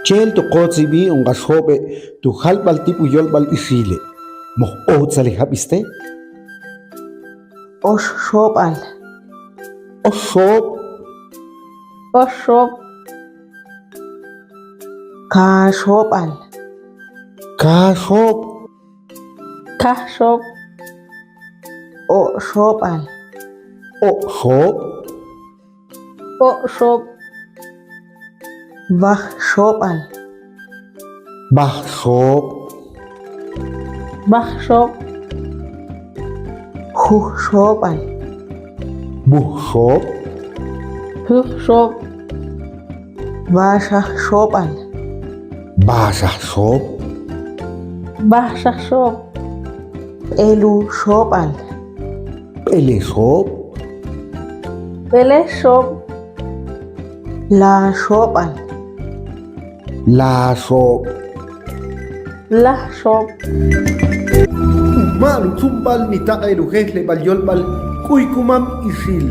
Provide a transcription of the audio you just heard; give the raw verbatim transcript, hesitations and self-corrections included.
Chel to kotsib'i on kaxobe' to jalb'al tib' u yolb'al ixile. Mox owtzale jab'iste. Ox xob'al. Ox xob'. Ox xob'. Ka xob'al. Ka xob'. Ka xob'. O xob'al. O xob'. O xob'. Vaj xob'al. Vaj xob'. Vaj xob'. Juj xob'al. Vuj xob'. Juj xob'. Vaxaj xob'al. Vaxaj xob'. Vaxaj xob'. B'elu xob'al. B'ele xob'. B'ele xob'. La xob'al. La xob'. La xob'. Umaal utzumb'al mi taq'el ujejleb'al yolb'al K'uy Kumam Ixil.